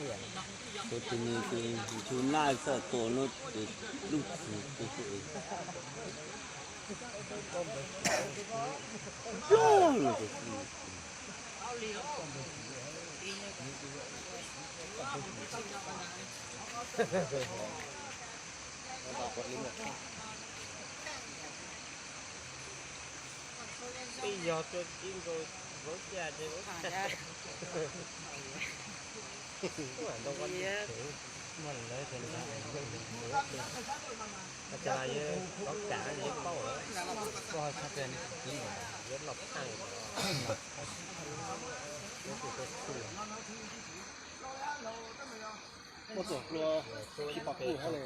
Tus tus nws tus ntshua naj txawm tua lub txwv tus tus Ib yog tuaj ib nkaus vauv caj ces vauv caj. Ntoo koj muag lawv ces nrog, cas yog tov kam yog paub lawm, koj ho tshaj pliag yuav loj tag. Muaj txom hlua tsis pom kuj hab le.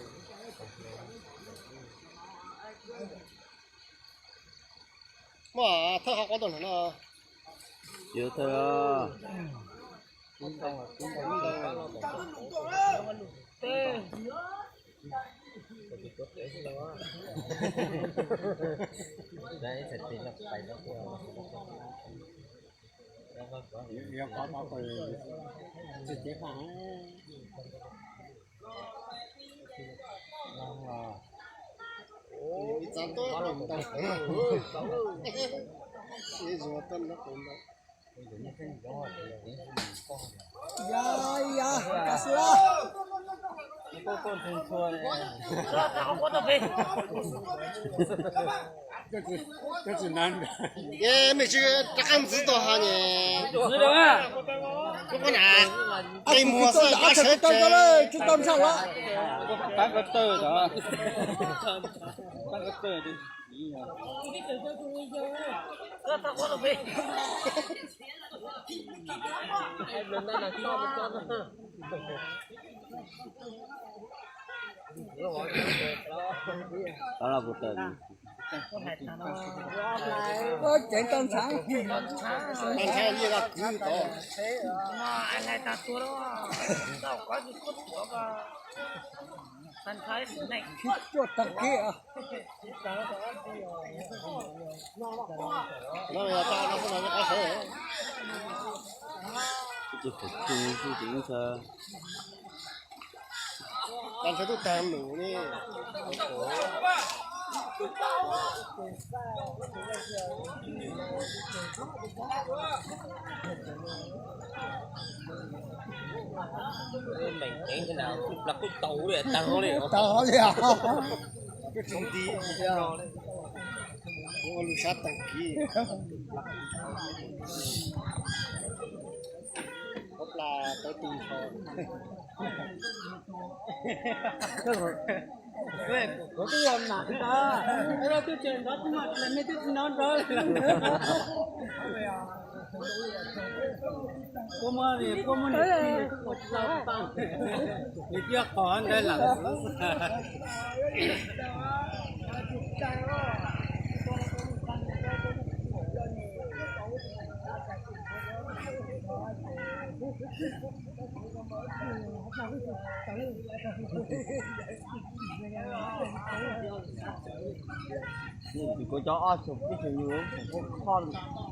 Muaj thawj qhov quav tau no. Yuav thawj. Ib txav tuaj ntau, ib zuag tuaj nrog kuv ntau. Ya, ya, kab xwb. Ces mej tsis rov qab ntxiv tau ha ne. Qe muag xwb, qab sawv tau le, tsis tau ntshai lawm. Ceev tau ntshaav, ntshaav liaj laj kwv tod. Tsis tuaj tag kiag. Tag nrho tub tag num ne. Meem ceev na, kuj plag kuj tau li, tag li. Tag li. Kuj tsis nti. Ua lub sab tag kiag. Kuv plag tawv tu nrho. Kuv twb yog nam ntag, twb tseem nrov tsis mas nej twb tsis nrov nrov li. Kua muag, kua muag nws tsis ua tsis tau tas, nws twb yog qhov ntawd lawm. Kuv cov ob txhiab peb txhiab nyuj, kuv kho